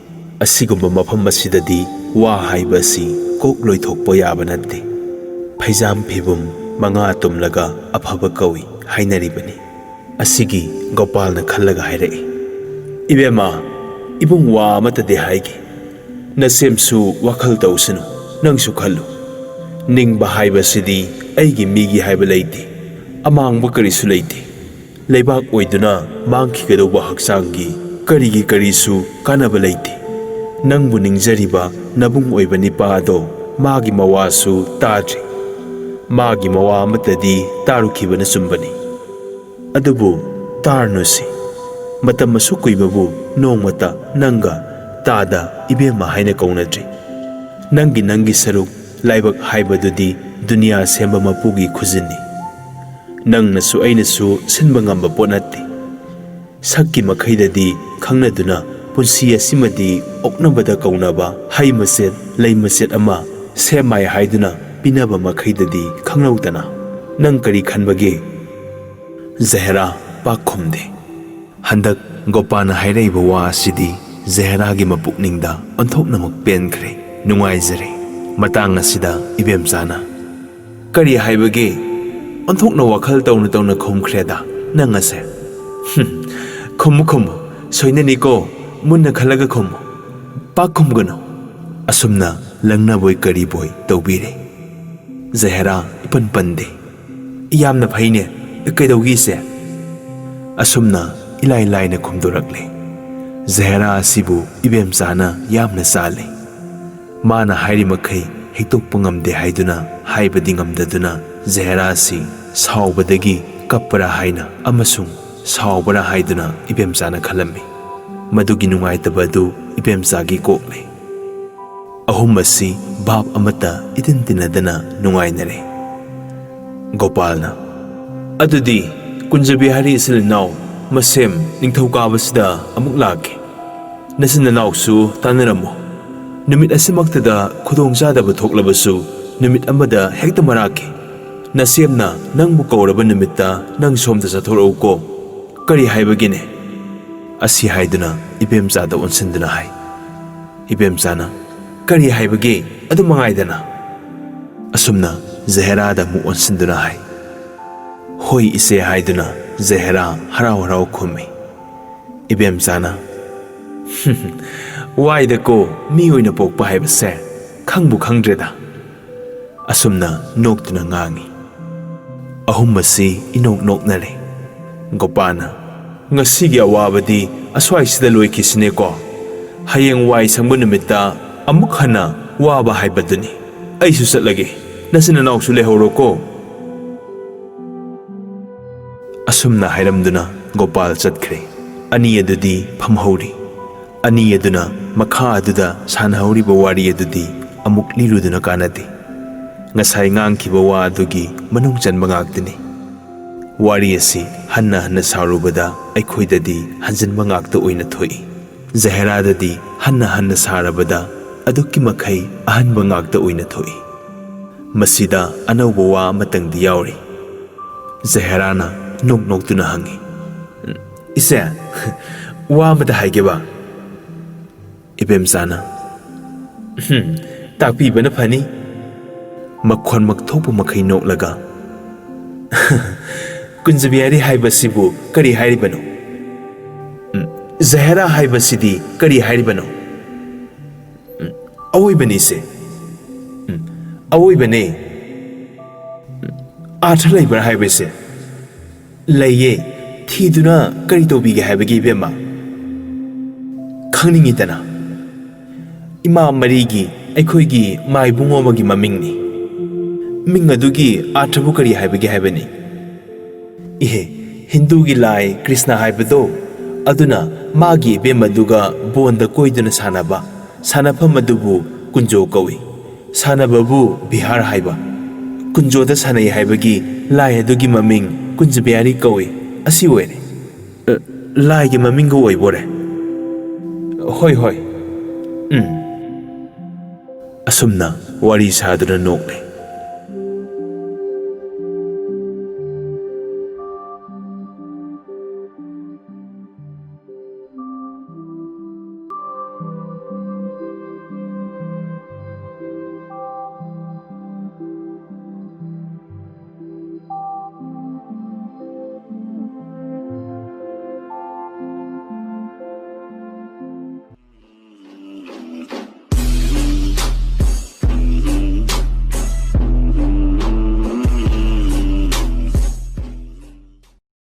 ꯑꯁꯤꯒꯨꯝꯕ ꯃꯐꯝ ꯑꯁꯤꯗꯗꯤ ꯋꯥ ꯍꯥꯏꯕ ꯑꯁꯤ ꯀꯣꯛ ꯂꯣꯏꯊꯣꯛꯄ ꯌꯥꯕ ꯅꯠꯇꯦ꯫ ꯐꯩꯖꯥꯝ ꯐꯤꯕꯨꯝ ꯃꯉꯥ ꯇꯨꯝꯂꯒ ꯑꯐꯕ ꯀꯧꯏ ꯍꯥꯏꯅꯔꯤꯕꯅꯤ꯫ ꯑꯁꯤꯒꯤ ꯒꯣꯄꯥꯜꯅ ꯈꯜꯂꯒ ꯍꯥꯏꯔꯛꯏ, "ꯏꯕꯦꯝꯃ, ꯏꯕꯨꯡ ꯋꯥ ꯑꯃꯠꯇꯗꯤ ꯍꯥꯏꯒꯦ꯫ ꯅꯁꯦꯝꯁꯨ ꯋꯥꯈꯜ ꯇꯧꯁꯅꯨ, ꯅꯪꯁꯨ ꯈꯜꯂꯨ꯫ ꯅꯤꯡꯕ ꯍꯥꯏꯕꯁꯤꯗꯤ ꯑꯩꯒꯤ ꯃꯤꯒꯤ ꯍꯥꯏꯕ ꯂꯩꯇꯦ, ꯑꯃꯥꯡꯕ ꯀꯔꯤꯁꯨ ꯂꯩꯇꯦ꯫ ꯂꯩꯕꯥꯛ ꯑꯣꯏꯗꯨꯅ ꯃꯥꯡꯈꯤꯒꯗꯧꯕ ꯍꯛꯆꯥꯡꯒꯤ ꯀꯔꯤꯒꯤ ꯀꯔꯤꯁꯨ ꯀꯥꯟꯅꯕ ꯂꯩꯇꯦ꯫ ꯅꯪꯕꯨ ꯅꯤꯡꯖꯔꯤꯕ ꯅꯕꯨꯡ ꯑꯣꯏꯕ ꯅꯤꯄꯥ ꯑꯗꯣ ꯃꯥꯒꯤ ꯃꯋꯥꯁꯨ ꯇꯥꯗ꯭ꯔꯤ꯫ ꯃꯥꯒꯤ ꯃꯋꯥ ꯑꯃꯠꯇꯗꯤ ꯇꯥꯔꯨꯈꯤꯕꯅ ꯆꯨꯝꯕꯅꯤ꯫ ꯑꯗꯨꯕꯨ ꯇꯥꯔꯅꯨꯁꯤ꯫ ꯃꯇꯝ ꯑꯁꯨꯛ ꯀꯨꯏꯕꯕꯨ ꯅꯣꯡꯃꯇ ꯅꯪꯒ ꯇꯥꯗ ꯏꯕꯦꯝꯃ ꯍꯥꯏꯅ ꯀꯧꯅꯗ꯭ꯔꯤ꯫ ꯅꯪꯒꯤ ꯅꯪꯒꯤ ꯁꯔꯨꯛ ꯂꯥꯏꯕꯛ ꯍꯥꯏꯕꯗꯨꯗꯤ ꯗꯨꯅꯤꯌꯥ ꯁꯦꯝꯕ ꯃꯄꯨꯒꯤ ꯈꯨꯖꯤꯟꯅꯤ꯫ ꯅꯪꯅꯁꯨ ꯑꯩꯅꯁꯨ ꯁꯤꯟꯕ ꯉꯝꯕ ꯄꯣꯠ ꯅꯠꯇꯦ꯫ ꯁꯛꯀꯤ ꯃꯈꯩꯗꯗꯤ ꯈꯪꯅꯗꯨꯅ ꯄꯨꯟꯁꯤ ꯑꯁꯤꯃꯗꯤ ꯑꯣꯛꯅꯕꯗ ꯀꯧꯅꯕ ꯍꯩ ꯃꯆꯦꯠ ꯂꯩ ꯃꯆꯦꯠ ꯑꯃ ꯁꯦꯝꯃꯥꯏ ꯍꯥꯏꯗꯨꯅ ꯄꯤꯅꯕ ꯃꯈꯩꯗꯗꯤ ꯈꯪꯂꯧꯗꯅ ꯅꯪ ꯀꯔꯤ ꯈꯟꯕꯒꯦ?" ꯖꯍꯦꯔꯥ ꯄꯥꯛ ꯈꯨꯝꯗꯦ꯫ ꯍꯟꯗꯛ ꯒꯣꯄꯥꯅ ꯍꯥꯏꯔꯛꯏꯕ ꯋꯥ ꯑꯁꯤꯗꯤ ꯖꯍꯦꯔꯥꯒꯤ ꯃꯄꯨꯛꯅꯤꯡꯗ ꯑꯣꯟꯊꯣꯛꯅꯃꯛ ꯄꯦꯟꯈ꯭ꯔꯦ, ꯅꯨꯡꯉꯥꯏꯖꯔꯦ꯫ ꯃꯇꯥꯡ ꯑꯁꯤꯗ ꯏꯕꯦꯝꯆꯥꯅ, "ꯀꯔꯤ ꯍꯥꯏꯕꯒꯦ? ꯑꯣꯟꯊꯣꯛꯅ ꯋꯥꯈꯜ ꯇꯧꯅ ꯇꯧꯅ ꯈꯨꯝꯈ꯭ꯔꯦꯗ ꯅꯪ ꯑꯁꯦ꯫ ꯍꯨꯝ, ꯈꯨꯝꯃꯨ ꯈꯨꯝꯃꯨ, ꯁꯣꯏꯅꯅꯤꯀꯣ, ꯃꯨꯟꯅ ꯈꯜꯂꯒ ꯈꯨꯝꯃꯨ꯫ ꯄꯥꯛ ꯈꯨꯝꯒꯅꯨ꯫ ꯑꯁꯨꯝꯅ ꯂꯪꯅꯕꯣꯏ ꯀꯔꯤꯕꯣꯏ ꯇꯧꯕꯤꯔꯦ꯫ ꯖꯍꯦꯔꯥ ꯏꯄꯟ ꯄꯟꯗꯦ꯫ "ꯌꯥꯝꯅ ꯐꯩꯅꯦ, ꯀꯩꯗꯧꯒꯤꯁꯦ?" ꯑꯁꯨꯝꯅ ꯏꯂꯥꯏ ꯂꯥꯏꯅ ꯈꯨꯝꯗꯣꯔꯛꯂꯦ꯫ ꯖꯍꯦꯔꯥ ꯑꯁꯤꯕꯨ ꯏꯕꯦꯝꯆꯥꯅ ꯌꯥꯝꯅ ꯆꯥꯜꯂꯤ꯫ ꯃꯥꯅ ꯍꯥꯏꯔꯤꯃꯈꯩ ꯍꯦꯛꯇꯣꯛꯄ ꯉꯝꯗꯦ ꯍꯥꯏꯗꯨꯅ ꯍꯥꯏꯕꯗꯤ ꯉꯝꯗꯗꯨꯅ ꯖꯍꯦꯔꯥ ꯑꯁꯤ ꯁꯥꯎꯕꯗꯒꯤ ꯀꯞꯄꯔꯥ ꯍꯥꯏꯅ ꯑꯃꯁꯨꯡ ꯁꯥꯎꯕꯔꯥ ꯍꯥꯏꯗꯨꯅ ꯏꯕꯦꯝꯆꯥꯅ ꯈꯜꯂꯝꯃꯤ꯫ ꯃꯗꯨꯒꯤ ꯅꯨꯡꯉꯥꯏꯇꯕ ꯑꯗꯨ ꯏꯕꯦꯝꯆꯥꯒꯤ ꯀꯣꯛꯂꯦ꯫ ꯑꯍꯨꯝ ꯑꯁꯤ ꯚꯥꯞ ꯑꯃꯠꯇ ꯏꯇꯤꯟ ꯇꯤꯟꯅꯗꯅ ꯅꯨꯡꯉꯥꯏꯅꯔꯦ꯫ ꯒꯣꯄꯥꯜꯅ, "ꯑꯗꯨꯗꯤ ꯀꯨꯟꯖꯕꯤꯍꯥꯔꯤ ꯏꯆꯤꯜ ꯏꯅꯥꯎ ꯃꯁꯦꯝ ꯅꯤꯡꯊꯧꯀꯥꯕꯁꯤꯗ ꯑꯃꯨꯛ ꯂꯥꯛꯀꯦ꯫ ꯅꯆꯤꯟ ꯅꯅꯥꯎꯁꯨ ꯇꯥꯟꯅꯔꯝꯃꯨ꯫ ꯅꯨꯃꯤꯠ ꯑꯁꯤꯃꯛꯇꯗ ꯈꯨꯗꯣꯡꯆꯥꯗꯕ ꯊꯣꯛꯂꯕꯁꯨ ꯅꯨꯃꯤꯠ ꯑꯃꯗ ꯍꯦꯛꯇ ꯃꯔꯥꯛꯀꯦ꯫ ꯅꯁꯦꯝꯅ ꯅꯪꯕꯨ ꯀꯧꯔꯕ ꯅꯨꯃꯤꯠꯇ ꯅꯪ ꯁꯣꯝꯗ ꯆꯠꯊꯣꯔꯛꯎꯀꯣ꯫ ꯀꯔꯤ ꯍꯥꯏꯕꯒꯦꯅꯦ?" ꯑꯁꯤ ꯍꯥꯏꯗꯨꯅ ꯏꯕꯦꯝꯆꯥꯗ ꯑꯣꯟꯁꯤꯟꯗꯨꯅ ꯍꯥꯏ꯫ ꯏꯕꯦꯝꯆꯥꯅ, "ꯀꯔꯤ ꯍꯥꯏꯕꯒꯦ? ꯑꯗꯨ ꯃꯉꯥꯏꯗꯅ?" ꯑꯁꯨꯝꯅ ꯖꯍꯦꯔꯥꯗ ꯑꯃꯨꯛ ꯑꯣꯟꯁꯤꯟꯗꯨꯅ ꯍꯥꯏ꯫ "ꯍꯣꯏ ꯏꯆꯦ" ꯍꯥꯏꯗꯨꯅ ꯖꯍꯦꯔꯥ ꯍꯔꯥꯎ ꯍꯔꯥꯎ ꯈꯨꯝꯃꯤ꯫ ꯏꯕꯦꯝꯆꯥꯅ, "ꯋꯥꯏꯗꯀꯣ ꯃꯤ ꯑꯣꯏꯅ ꯄꯣꯛꯄ ꯍꯥꯏꯕꯁꯦ, ꯈꯪꯕꯨ ꯈꯪꯗ꯭ꯔꯦꯗ"꯫ ꯑꯁꯨꯝꯅ ꯅꯣꯛꯇꯨꯅ ꯉꯥꯡꯉꯤ꯫ ꯑꯍꯨꯝ ꯑꯁꯤ ꯏꯅꯣꯛ ꯅꯣꯛꯅꯔꯦ꯫ ꯒꯣꯄꯥꯅ, "ꯉꯁꯤꯒꯤ ꯑꯋꯥꯕꯗꯤ ꯑꯁ꯭ꯋꯥꯏꯁꯤꯗ ꯂꯣꯏꯈꯤꯁꯤꯅꯦꯀꯣ꯫ ꯍꯌꯦꯡ ꯋꯥꯏ ꯁꯪꯕ ꯅꯨꯃꯤꯠꯇ ꯑꯃꯨꯛ ꯍꯟꯅ ꯋꯥꯕ ꯍꯥꯏꯕꯗꯨꯅꯤ꯫ ꯑꯩꯁꯨ ꯆꯠꯂꯒꯦ, ꯅꯆꯤꯟ ꯅꯅꯥꯎꯁꯨ ꯂꯩꯍꯧꯔꯣꯀꯣ"꯫ ꯑꯁꯨꯝꯅ ꯍꯥꯏꯔꯝꯗꯨꯅ ꯒꯣꯄꯥꯜ ꯆꯠꯈ꯭ꯔꯦ꯫ ꯑꯅꯤ ꯑꯗꯨꯗꯤ ꯐꯝꯍꯧꯔꯤ꯫ ꯑꯅꯤ ꯑꯗꯨꯅ ꯃꯈꯥ ꯑꯗꯨꯗ ꯁꯥꯟꯅꯍꯧꯔꯤꯕ ꯋꯥꯔꯤ ꯑꯗꯨꯗꯤ ꯑꯃꯨꯛ ꯂꯤꯔꯨꯗꯨꯅ ꯀꯥꯟꯅꯗꯦ꯫ ꯉꯁꯥꯏ ꯉꯥꯡꯈꯤꯕ ꯋꯥ ꯑꯗꯨꯒꯤ ꯃꯅꯨꯡ ꯆꯟꯕ ꯉꯥꯛꯇꯅꯤ꯫ ꯋꯥꯔꯤ ꯑꯁꯤ ꯍꯟꯅ ꯍꯟꯅ ꯁꯥꯔꯨꯕꯗ ꯑꯩꯈꯣꯏꯗꯗꯤ ꯍꯟꯖꯤꯟꯕ ꯉꯥꯛꯇ ꯑꯣꯏꯅ ꯊꯣꯛꯏ꯫ ꯖꯍꯦꯔꯥꯗꯗꯤ ꯍꯟꯅ ꯍꯟꯅ ꯁꯥꯔꯕꯗ ꯑꯗꯨꯛꯀꯤ ꯃꯈꯩ ꯑꯍꯟꯕ ꯉꯥꯛꯇ ꯑꯣꯏꯅ ꯊꯣꯛꯏ꯫ ꯃꯁꯤꯗ ꯑꯅꯧꯕ ꯋꯥ ꯑꯃꯇꯪꯗꯤ ꯌꯥꯎꯔꯤ꯫ ꯖꯍꯦꯔꯥꯅ ꯅꯣꯛ ꯅꯣꯛꯇꯨꯅ ꯍꯪꯉꯤ, "ꯏꯆꯦ, ꯋꯥ ꯑꯃꯇ ꯍꯥꯏꯒꯦꯕ?" ꯏꯕꯦꯝꯆꯥꯅ, "ꯍꯨꯝ, ꯇꯥꯛꯄꯤꯕꯅ ꯐꯅꯤ"꯫ ꯃꯈꯣꯟꯃꯛ ꯊꯣꯛꯄ ꯃꯈꯩ ꯅꯣꯛꯂꯒ, "ꯀꯨꯟꯖꯕꯤꯍꯥꯔꯤ ꯍꯥꯏꯕꯁꯤꯕꯨ ꯀꯔꯤ ꯍꯥꯏꯔꯤꯕꯅꯣ?" "ꯎꯝ, ꯖꯍꯦꯔꯥ ꯍꯥꯏꯕꯁꯤꯗꯤ ꯀꯔꯤ ꯍꯥꯏꯔꯤꯕꯅꯣ? ꯎꯝ, ꯑꯋꯣꯏꯕꯅꯤꯁꯦ꯫ ꯎꯝ, ꯑꯋꯣꯏꯕꯅꯦ꯫ ꯎꯝ, ꯑꯥꯔꯊ ꯂꯩꯕ꯭ꯔꯥ ꯍꯥꯏꯕꯁꯦ? ꯂꯩꯌꯦ꯫ ꯊꯤꯗꯨꯅ ꯀꯔꯤ ꯇꯧꯕꯤꯒꯦ ꯍꯥꯏꯕꯒꯦ, ꯏꯕꯦꯝꯃ? ꯈꯪꯅꯤꯡꯉꯤꯗꯅ? ꯏꯃꯥ ꯃꯔꯤꯒꯤ ꯑꯩꯈꯣꯏꯒꯤ ꯃꯥꯏꯕꯨꯡ ꯑꯃꯒꯤ ꯃꯃꯤꯡꯅꯤ꯫ ꯃꯤꯡ ꯑꯗꯨꯒꯤ ꯑꯥꯔꯊꯕꯨ ꯀꯔꯤ ꯍꯥꯏꯕꯒꯦ ꯍꯥꯏꯕꯅꯤ? ꯏꯍꯦ, ꯍꯤꯟꯗꯨꯒꯤ ꯂꯥꯏ ꯀ꯭ꯔꯤꯁꯅ ꯍꯥꯏꯕꯗꯣ, ꯑꯗꯨꯅ ꯃꯥꯒꯤ ꯏꯕꯦꯝꯃꯗꯨꯒ ꯕꯣꯟꯗ ꯀꯣꯏꯗꯨꯅ ꯁꯥꯟꯅꯕ ꯁꯥꯟꯅꯐꯝ ꯑꯗꯨꯕꯨ ꯀꯨꯟꯖꯣ ꯀꯧꯏ꯫ ꯁꯥꯟꯅꯕꯕꯨ ꯕꯤꯍꯥꯔ ꯍꯥꯏꯕ꯫ ꯀꯨꯟꯖꯣꯗ ꯁꯥꯟꯅꯩ ꯍꯥꯏꯕꯒꯤ ꯂꯥꯏ ꯑꯗꯨꯒꯤ ꯃꯃꯤꯡ ꯀꯨꯟꯖ ꯕꯤꯍꯥꯔꯤ ꯀꯧꯏ꯫ ꯑꯁꯤ ꯑꯣꯏꯔꯦ꯫ ꯑ, ꯂꯥꯏꯒꯤ ꯃꯃꯤꯡꯒ ꯑꯣꯏꯕꯣꯔꯦ꯫ ꯍꯣꯏ, ꯍꯣꯏ꯫ ꯎꯝ꯫ ꯑꯁꯨꯝꯅ ꯋꯥꯔꯤ ꯁꯥꯗꯨꯅ ꯅꯣꯛꯂꯦ꯫